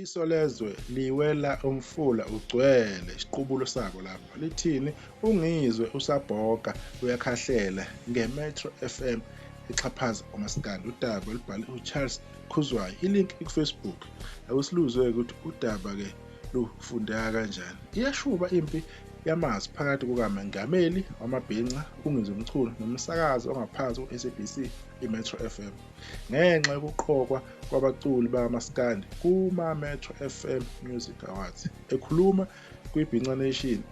Isolezwe liwela umfula ugcwele isiqubulo sabo lapha lithini? UNgizwe usabhoka uyakhahlela ngeMetro FM exhaphaza umaskandi. Udaba olubhale uCharles Khuzwayo, ilink ikuFacebook. Akusiluzwe ukuthi udaba-ke lufundeka kanjani. Iyashuba impi yamazwi phakathi kukaMengameli wamabhinca uNgizwe Mchunu nomsakazi ongaphansi ku-SABC iMetro FM ngenxa yokuqokwa kwabaculi bakamaskandi kuma-Metro FM Music Awards. Ekhuluma kwiBhinca Nation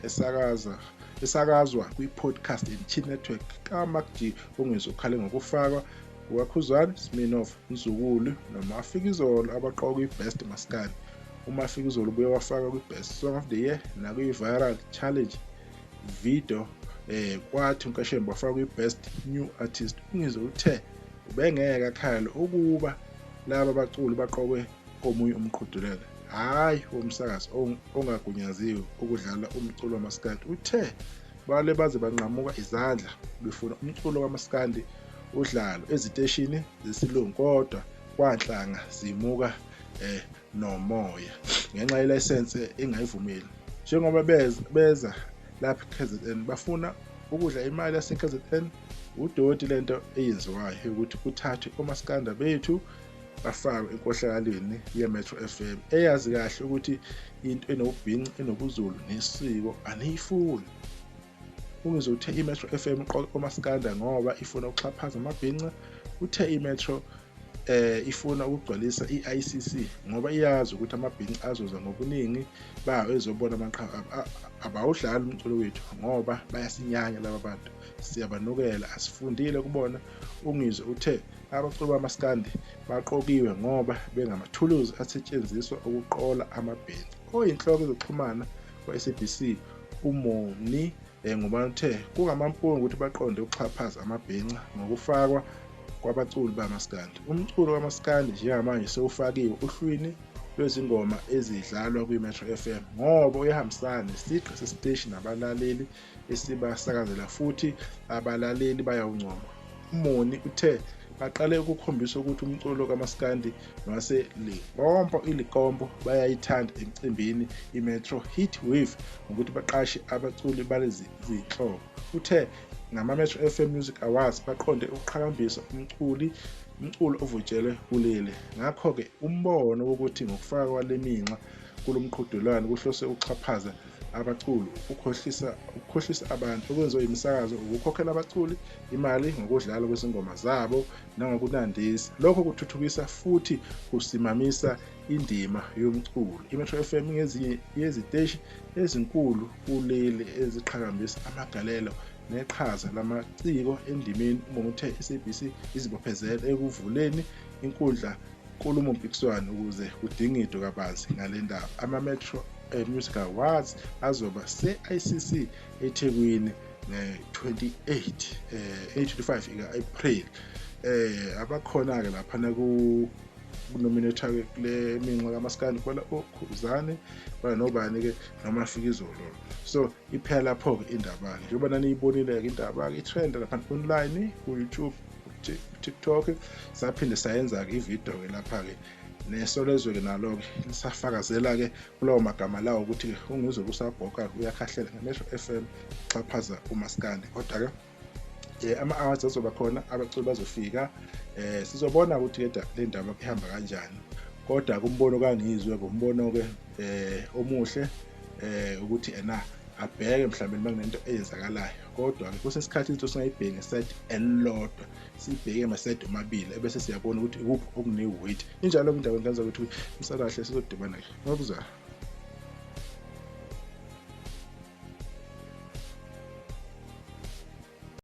esakazwa kwi-Podcast and Chill Network kaMark G, uNgizwe ukhale ngokufakwa kukaKhuzani, Smirnoff, Mzukulu noMafikizolo abaqokwa kwi-Best Maskandi. UMafikizolo ubuye wafakwa kwi-Best Song of the Year nakwi-Viral Challenge Video, kwathi uNkashembe wafakwa kwi-Best New Artist. UNgizwe uthe ubengeke akhale ukuba laba baculi baqokwe komunye umqhudelwano, hhayi womsakazo ongagunyaziwe ukudlala umculo wamaskandi. Uthe bale baze banqamuka izandla befuna umculo kamaskandi udlalwe eziteshini zesilungu kodwa kwanhlanga zimuka nomoya ngenxa yelayisense engayivumeli. Njengoba beza lapha KZN bafuna ukudla imali yase-KZN, udoti lento eyenziwayo ukuthi kuthathwe omaskanda bethu bafakwe enkohlakalweni ye-Metro FM eyazi kahle ukuthi into enobubhinci, enobuZulu nesiko aniyifuni. UNgizwe uthe i-Metro FM iqoke omaskanda ngoba ifuna ukuxhaphaza amabhinca. Uthe i-Metro ifuna ukugcwalisa i-ICC ngoba iyazi ukuthi amabhinca azoza ngobuningi bawo ezobona amaqhawe. Abawudlali umculo wethu ngoba bayasinyanya laba bantu, siyabanukela, asifundile kubona. UNgizwe uthe abaculi bamaskandi baqokiwe ngoba bengamathuluzi asetshenziswa ukuqola amabhinca. Oyinhloko yezokuxhumana kwa-SABC uMoni Ngubane uthe kungamampunge ukuthi baqonde ukuxhaphaza amabhinca ngokufakwa kwabaculi bamaskandi. Umculo kamaskandi njengamanje sewufakiwe ohlwini lwezingoma ezidlalwa kwi-Metro FM ngoba uyahambisana nesigqi sesiteshi nabalaleli esibasakazela futhi abalaleli bayawuncoma. UMoni uthe baqale ukukhombisa ukuthi umculo kamaskandi nowase-Limpopo iLikompo bayayithanda emcimbini iMetro Heat Wave ngokuthi baqashe abaculi balezi zinhlobo. Uthe ngama-Metro FM Music Awards baqonde ukuqhakambisa umculo ovutshelwe kuleli. Ngakho-ke umbono wokuthi ngokufakwa kwale minxa kulo mqhudelwano kuhlose ukuxhaphaza abaculi, ukukhohlisa abantu. Okwenziwa yimisakazo ukukhokhela abaculi imali ngokudlala kwezingoma zabo nangokunandisa. Lokho kuthuthukisa futhi kusimamisa indima yomculo. I-Metro FM ingezinye yeziteshi ezinkulu kuleli eziqhakambisa amagalelo neqhaza lamaciko endimeni. Uma uthe i-SABC izibophezele ekuvuleni inkundla nkulumo-mpikiswano ukuze kudingidwe kabanzi ngale ndaba. Ama-Metro Music Awards azoba se-ICC eThekwini nge-28 25 ika-April. Abakhona-ke laphana ku-nominate-ke kule minxa kamaskandi kubala oKhuzani, bala nobani-ke noMafikizolo. So iphela lapho-ke indaba-ke, njengoba naniyibonile-ke indaba-ke i-trend lapha online ku-YouTube, TikTok. Saphinde sayenza-ke ividiyo-ke lapha-ke neSolezwe-ke nalo-ke lisafakazela-ke kulawo magama lawo ukuthi-ke uNgizwe usabhoka uyakhahlela ngeMetro FM xhaphaza umaskandi. Kodwa-ke ama-awards azoba khona, abaculi bazofika, sizobona ukuthi-ke le ndaba ihamba kanjani. Kodwa kumbono kaNgizwe ngumbono-ke omuhle ukuthi ena abheke mhlawumbe uma kunento eyenzakalayo, kodwa-ke kwesinye isikhathi izinto singayibheki ngesayidi elilodwa, sibheke amasayidi omabili ebese siyabona ukuthi ikuphi okune-weight. Injalo-ke indaba ngenza ukuthi umsakahle sizodibana-ke ngokuzayo.